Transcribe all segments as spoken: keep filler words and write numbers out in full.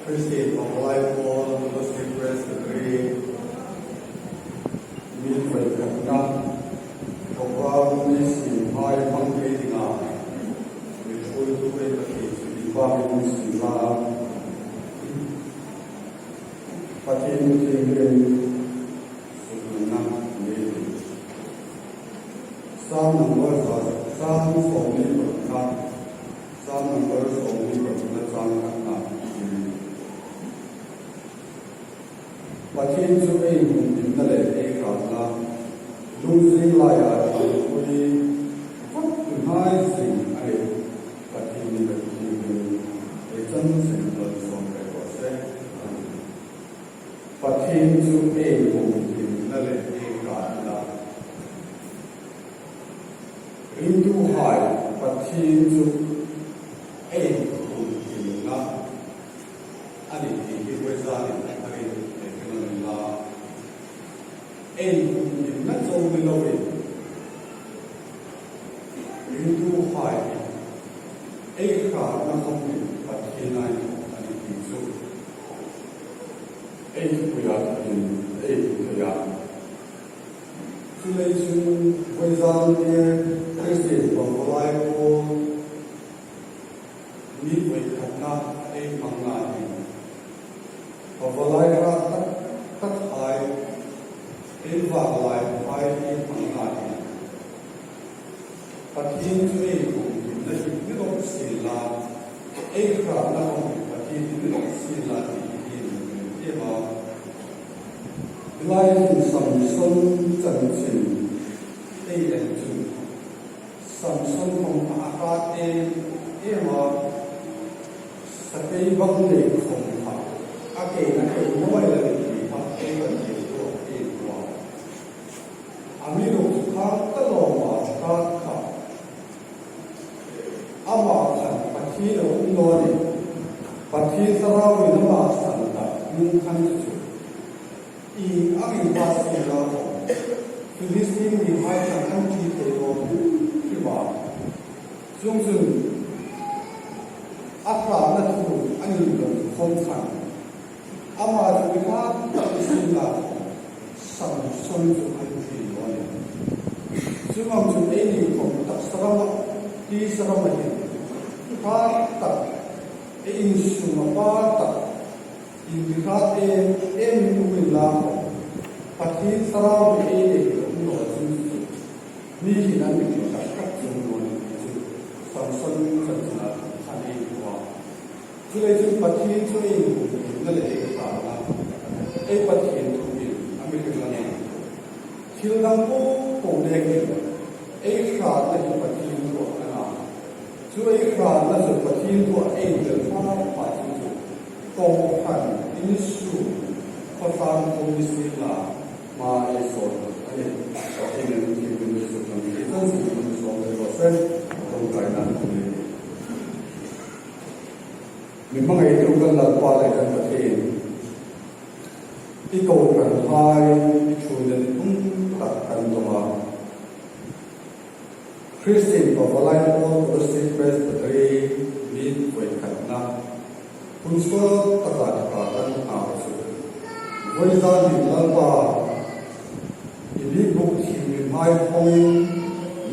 Christian Pawlai Pawl Fellowship Presbytery, mi voikhatna program ni siem hai hmang thei dinga mi ṭhuoitu ei Pathien chu inpâkin mi siem la. Pathien mi thienghlim suknunna ni. Sam number, Sam sawmhni pakhatna, Sam number sawmhni pakhatna chang khatna. Pathien chu ei hmuhmilna le ei hratna, lungzing laia ṭhangpui vak hnai zing a nih. Pathien mi Pathien ei chanchin malsawm pek raw se. Pathien chu ei hmuhmilna le ei hratna. Ringtuhai, Pathien chu ei hmuhmilna a nih ti hi vawizanin a ring thei ka ni la. Ei hmuhmilna chau ni lovin, ringtuhai, ei hratna khawm hi Pathien a nih ti chu ei thupuia ei hmu thei a. Chuleiin vawizanin Christian Pawlai Pawl mi voikhatna ei hmangna hin, Pawlai hrat tak takhai, ei vanglai hai ei hmangna hin, Pathien chu ei hmuhmilna hi ni lawm sien la, ei hratna khawm Pathien hi ni lawm sien la ti hi ei hmu thei a. Hi lai hin Samson chanchin ei en chun, Samson khawm a hrat em em a, sakei bang nei khawm kha a keina kei naw a ni ti kha ei kan hriet thei a. Amiruokchu kha ka lawm a, hrat kha ama khan Pathien a um naw a nih. Pathien Thlarauin ama san ta hnung khan chu chu ieng angin hrat sien la khawm, Philistine mihai khan an thi thei naw hrim hrim a. Chuongchun a hratna thu an indawn khawm khan, ama chu mi hrat tak a ni sien la khawm, Samson chu an thi naw a nih. Chuong ang chun eini khawm taksa rama, tisa rama hin hrat tak, ei insunga par tak, inhrat em em um inla khawm, Pathien Thlarau ei nei hi um naw chun chu, mi hin an mi tak tak chuong naw ni chu Samson chanchina khan ei hmu a. Chuleiin Pathien chu ei hmuhmilna le ei hratna, ei Pathien thu hin a mi hril a nih. Thil dang po po nekin ei hratna hi Pathien thu a na. Chu ei hratna chu Pathien thu ei inbel hma hma chun chu, kohran, insung, khawtlang khawm ni sien la, hma ei sawt a nih. Pathienin thil ding mi suk lam hi kan suk lam sawm le raw se. Ṭawngṭaina khawm ni. Mi hmangaitu kan Lalpa le kan Pathien, i kohranhai i ṭhuoina ni tum tak kan dawng a. Christian Pawlai Pawl Fellowship Presbytery mi voikhatna hun sawt taka ṭha kan hmang chu, vawizanin Lalpa, i biekbuk thienghlimhai hawngin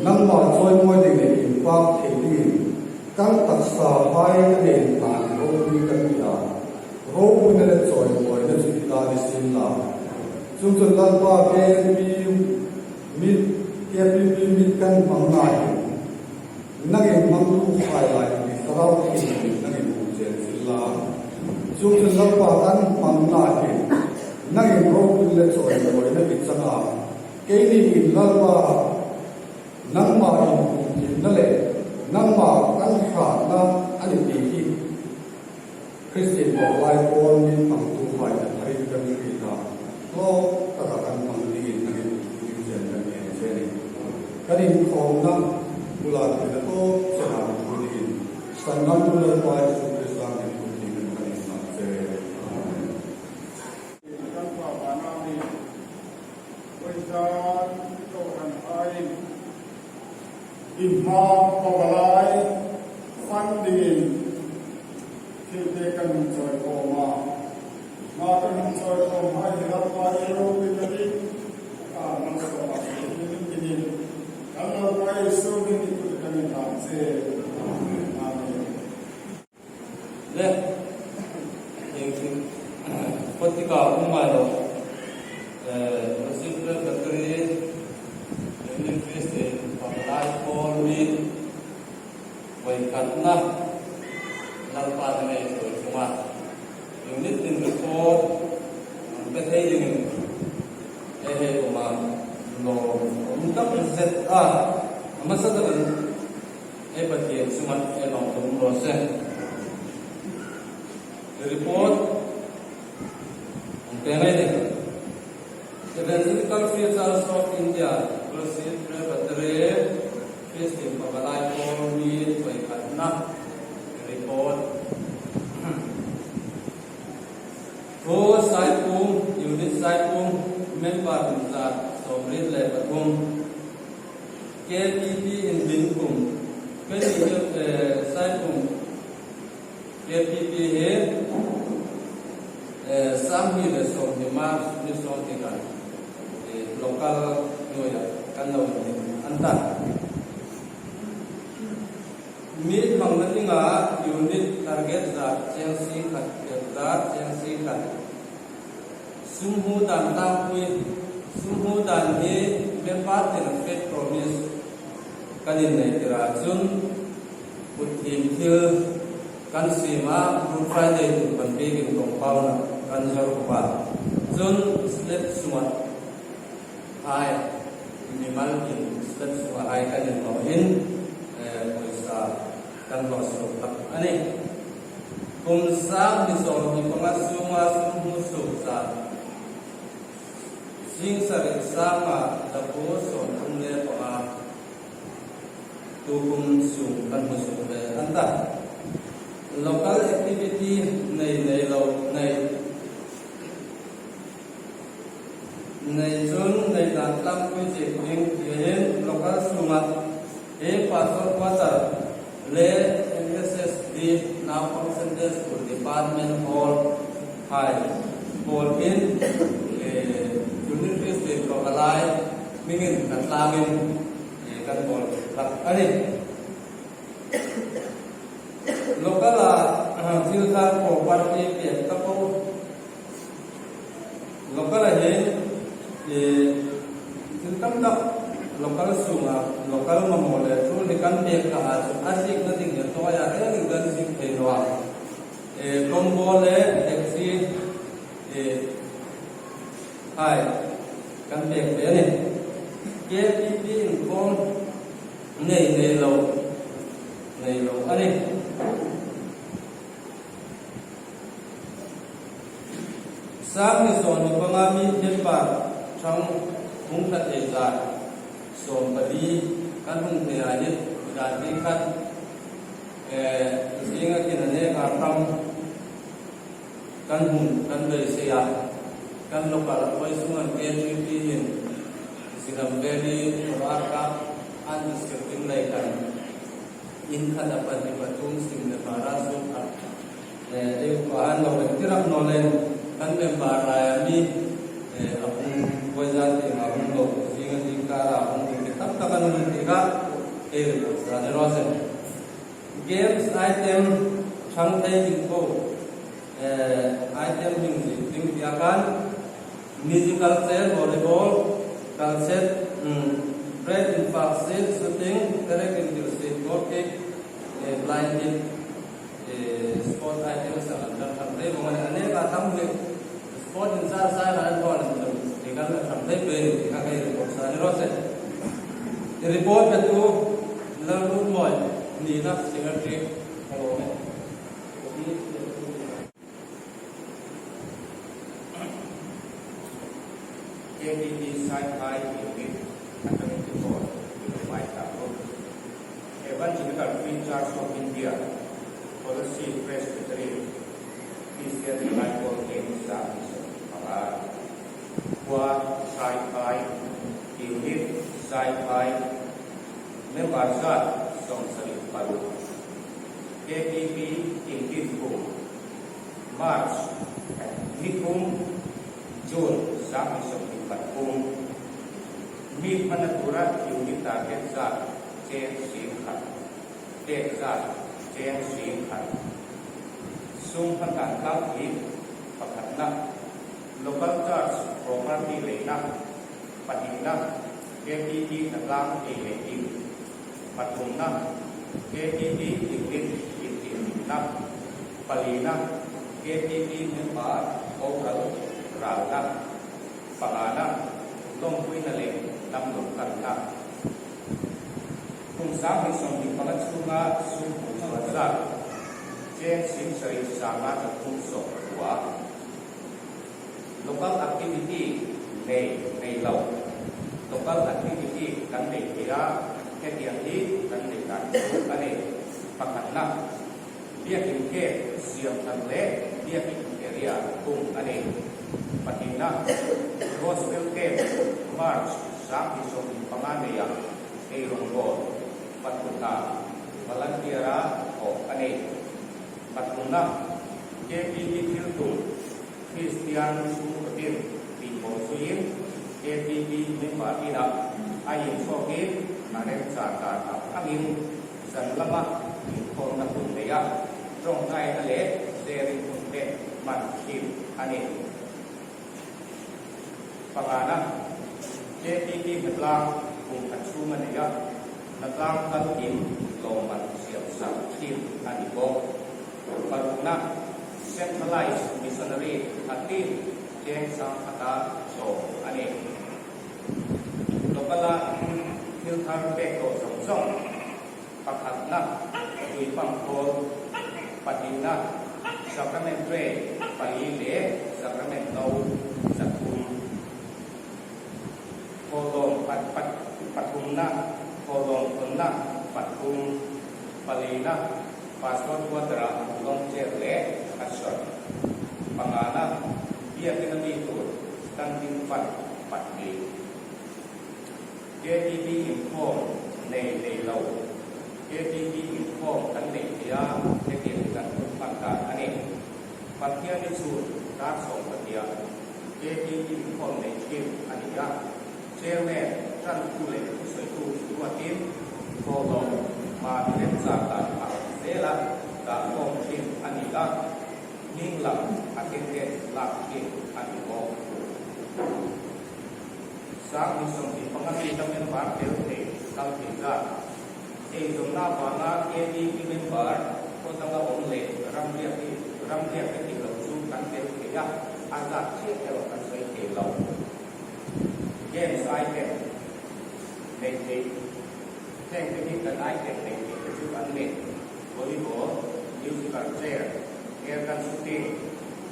nangma chawimawi ding le inpak thei dingin kan taksahai a nei hna ni ropui kan ti a. Ropuina le chawimawina chu i ta ni sien la. Chuongchun Lalpa, KPP mit, KPP mit kan hmangna hin nangin hmangtuhai lai hi Thlarau Thienghlimin nangin hmu chen sien la. Chuongchun Lalpa, kan hmangna hin nangin ropuina le chawimawina i chang a. Keinin Lalpa, nangma inhmuhmilna le nangma kan hratna a nih ti hi Christian Pawlai Pawl mi hmangtuhai a tharin kan hriet a, tlawm taka kan hmang dingin nangin thu ding chen kan ngen che a nih. Kan inkhawmna bula thina tawp chena thu dingin, sandamtu Lalpa Isu Krista hmingin thu dingin kan inhmang che. Amen. Kan pa pa na ni. Vawisun kohranhai, i hma Pawlai fan dingin thil Kan hung chawi khawm a, hma kan hung chawi khawm a, hi Lalpa i ropui ka tih, ka malsawm a, kan Lalpa Isu hmingin kan inthang che. Amen. Le, engtin, patika um ngai lo. Eh, Muslim Presbytery, Union Christian, Panglai Paul ni, voi katna, Lalpa nei to chuma. Unit in report, ang pe thei dingin, eh, eh, uma, lo, um tak zet a, ama sa tak in, eh, Pathian chunga, eh, lo, um lo se. Report, ang pe ngai ding. Evangelical Free Church of India, Worship Presbytery, Christian Pagalai Paul ni voi katna report. Thu Saipum, Unit Saipum, member za sawmriet le pathum. K P P in Bingkum, K P P, eh, Saipum, K P P hi, eh, sangni le sawmhni ma, ni sawmhni khan, eh, local hnuoia kan lo ni an ta. Mi hmangna dinga unit target za, cheng sing khat, target za, cheng sing khat. Sum hmu dan tlangpui, sum hmu dan hi member tin faith promise kan innei tir a, chun kut thim thil kan siem a, Good Friday tul kan pek in kawngpauna kan zawr khawp a. Chun slab sunga hai, mimal in slab sunga hai kan inhnaw in, eh, pawisa kan hnaw suok tak a nih. Kum sang hni sawmhni panga sunga sum hmu suok za, sing sari sanga zakuo sawmthum le panga, tu kum sung kan hmu suok ve an ta. Local activity nei, nei lo, nei, nei chun nei dan tlangpui chie ding tiin local sunga, eh, Pastor Quarter le N S S D, Naupang Sunday School Department Hall hai, Paul in, eh, Unit Christian Pagalai hmingin kan tlangin, eh, kan bawl tak a nih. Local a, ah, thil khat property pek ta po. Local a hin, eh, thil tam tak local sunga, local mamaw le tul hi kan pek ta a chu, a sikna ding hi tawi a, reng reng kan sik thei naw a. Eh, combo le taxi, eh, hai, kan pek ve a nih. K P P in kawng nei, nei lo, nei lo a nih. Sang hni sawmhni panga mi member ṭhang hung thla thei za sawmpali kan hung thei a nih, dan ding khan, eh, zinga kin a neka ṭhang kan hung kan beisei a, kan local a voi sunga K P P in Sinam Valley, Raka, an district-in lei kan in khat a pali pathum sim le para suk a. Eh, ei upa an lo en tirap naw le, kan member laia mi, eh, a hung voi zan tieng a hung lo, zinga zingkara hung ding tam tak an hung ti kha, ei report sa ni raw se. Games item ṭhang thei ding po, eh, item hming zie ding tia khan, musical chair, volleyball, kal set, mm, bread in park seat, shooting, terek in thil seat, goal kick, eh, blind lead, eh, sport item sa kan ṭhang thei vong a nih, a neka tam hi sport in sa sa ran ball in tum, ti kan ṭhang thei pe ni, ti kha ka report sa ni raw se. Report petu Lalrunmawi ni na secretary ka lo me. K P P Saiphai Unit, a twenty-four, Kilomai Tabu. Evangelical Free Church of India, Policy Presbytery, Christian Revival Games, Service, Pala. Kua Saiphai, Unit Saiphai, member za sawmsari palu. K P P Unit kum March ni thum, June, sâng hni sawmhni pathum. Mi hmana tura unit target zat cheng sing khat, pek zat cheng sing khat. Sum hmang dan tlang hi: pakhatna, local church property leina; pahnina, K T P hnatlang ei le in; pathumna, K T P unit intihdikna; palina, K T P member ko kal ralna; pangana, lawmpuina le hnam lo kalna. Kum sâng hni sawmhni panga chunga sum hung chhuah zat cheng sing sari sanga zathum sawmkua. Local activity nei, nei lo. Local activity kan nei thei a, hetiang hi kan nei dan chu a nih. Pakhatna, biakin khêk siamṭhat le biakin area hung a nih. Pahnina, gospel khêk March sâng hni sawmhni panga neia ei rawngbâwl. Pathumna, volunteer-a thawk a nih. Pathumna, K T P thiltum Kristian sum kawtin pipo zuiin K T P member ina a inchawkin a remchang dan angin zan lama inkhawmna hun neia, ṭawngngaina le sharing hun te hman thim a nih. Pangana, K T P hnatlang kum khat chunga neia hnatlang kal in lawmman siamsak thim a ni bawk. Parukna, centralized missionary a tin cheng sâng khata sawm a nih. Local-a thil thar pek tawk zawng zawng. Pakhatna, tuipang khawl. Pahnina, sacrament tray pali le sacrament no zathum. Thawlawm pat, pat, pathumna, thawlawm thawnna pathum. Palina, pastor quarter-a lawn chair le cushion. Pangana, biakina mi tur standing fund pahni. K T P inkhawm nei, nei lo. K T P inkhawm kan nei thei a, hetiang kan hung hmang dan a nih. Pathian ni chu dar sawm patia K T P inkhawm nei thim a ni a. Chairman, ṭantu le thusawitu ruotin, thawlawm, mani remchang dan a zela dah khawm thim a ni a. Hninglam a teng teng lak thim a ni bawk. Sâng hni sawmhni panga mi ta member tel thei, kal thei zat. Ei zawngna vanga K T P member khawdanga awm le ram riak hi, ram riak hi ti lo chu kan tel thei a, a zat chiah tel kan sawi thei lo. Games item nei thei. Heng te hi kan item nei thei chu an nih. Volleyball, musical chair, air gun shooting,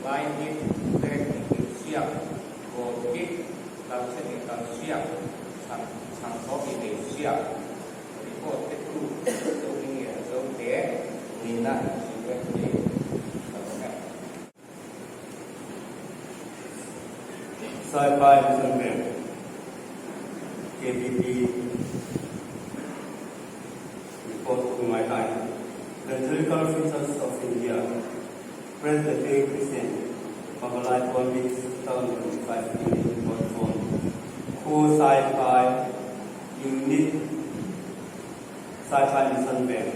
line hit, track intir siam, goal kick, kal se intir siam, chhang, chhang thaw intir siam. Report te tu, Zohming Ngen Zo te, nina, Silver te, Saiphai Mission Veng, K B B, report ku ngai ngai. Evangelical Free Church of India, Presbyterian Christian, Pavalai Paul Mix, two thousand twenty-five report form. Ko Saiphai, unit Saiphai Mission Veng,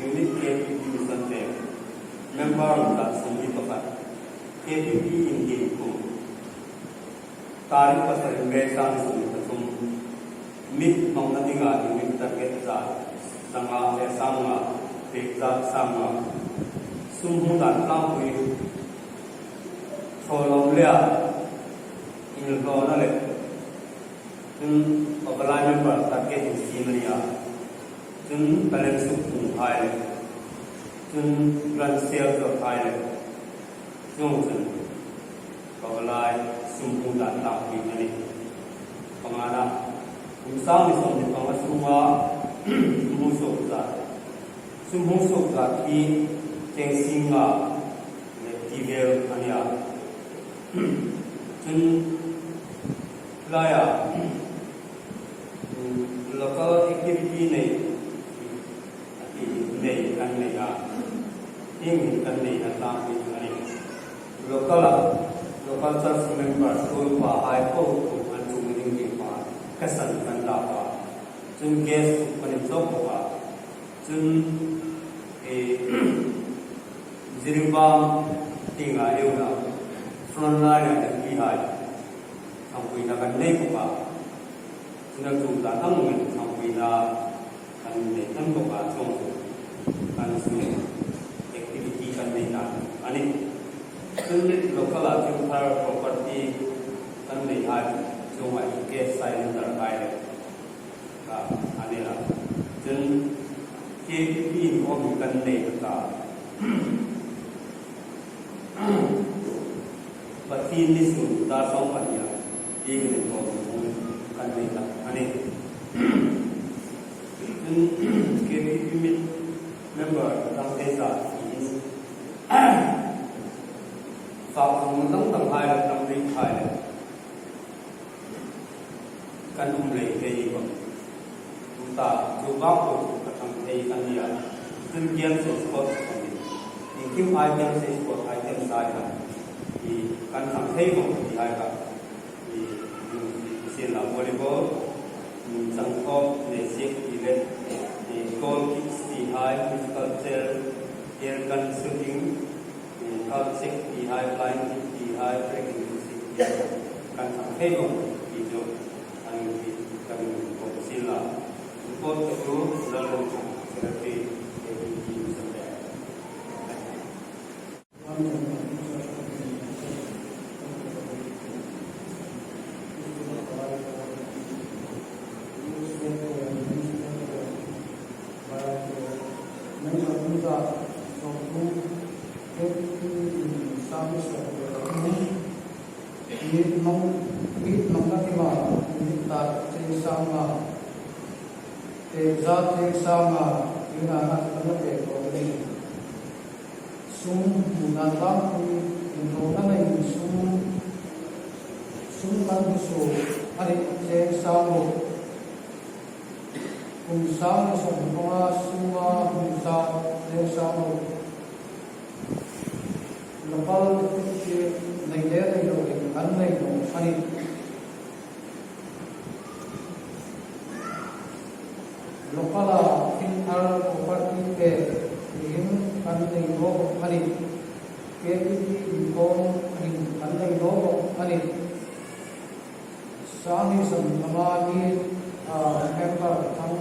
unit K B B Mission Veng, member zat sawmli pakhat, K B B India kum, tarik pasari May sâng sawmli pathum, mi hmangna dinga unit target zat sanga le sanga, pek zat sanga, sum hmu dan tlangpui, thawlawm le a, inhlawna le, Chun Pavalai member target in siem a ni a. Chun talent sukpumhai le, chun ran sel zawkhai le, chuong chun Pavalai sum hmu dan tlangpui a nih. Pangana, kum sâng hni sawmhni panga sunga sum hmu suok zat. Sum hmu suok zat hi cheng sing nga le ti vel a ni a. Chun laia, local activity nei, a ti nei kan nei a. Hieng hin kan nei a tlangpui a nih. Local a, local church member tuolpahai po po an chung ding ti pa, ka san kan ta pa. Chun guest kan inchawk bawk a. Chun, eh, Jiribam tienga ei umna, front line-a ei umhai, ṭhangpuina kan nei bawk a. Chun a tum dan ang men ṭhangpuina kan nei ṭan bawk a, chuong chu kan su activity kan nei dan a nih. Chun local-a chun thar property kan neihai, chuonga case surrender hai le, a, a ni a. Chun K P P inkhawm kan nei ta. Pathienni sun ta sawm pahnia, evening program kan nei ta a nih. Chun K P P member dang te sa in, fak hung dang dang hai le, dang ring hai le, kan um lei thei ni bawk. Tuta, chu bak po chu ka ṭhang thei ka ni a. Chun game se sport ka ni. Iengkim item se sport item sa kha, i kan ṭhang thei bawk ti hai kha, i, i, i sin la volleyball, i, changkhawm, nei sek ti le, i, goal kicks ti hai, musical chair, air gun shooting, eh, card check ti hai, flying kick ti hai, trekking music ti hai, kan ṭhang thei bawk ti chu, an ti, kan kawm sien la. Report ka chu, Lalrongchhang Secretary, A P T Mission Day. Sum hmuna tlangpui inthawkna nei sum, sum kan hmu suok a nih, cheng sang ruk. Kum sang le sawm pawnga suma hmu zat cheng sang ruk. Local ticket nei le nei lo hin kan nei naw a nih. Local-a thil thar property te hin kan nei naw bawk a nih. K P P inkhawm hin kan nei naw bawk a nih. Sang hni sawm panga ni, a, member thang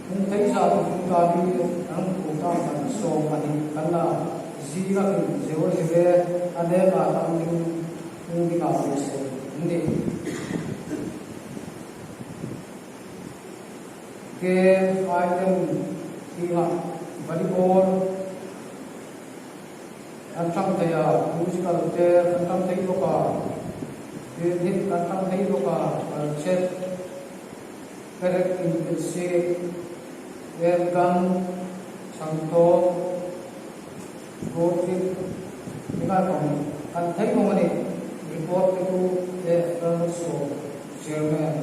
hung thei zat hung ta ni, an hung ta kan sawm a nih kan la. Zinga hin zeu a zi ve, a neka thang ding hung ding a ve se ni. Game item tienga volleyball kan ṭhang thei a, musical chair kan ṭhang thei bawk a, music kan ṭhang thei bawk a, culture, perek inpilsik, air gun, changtawk, goal kick, ni ngai khawm kan thei bawk a nih. Report te chu A F L Chairman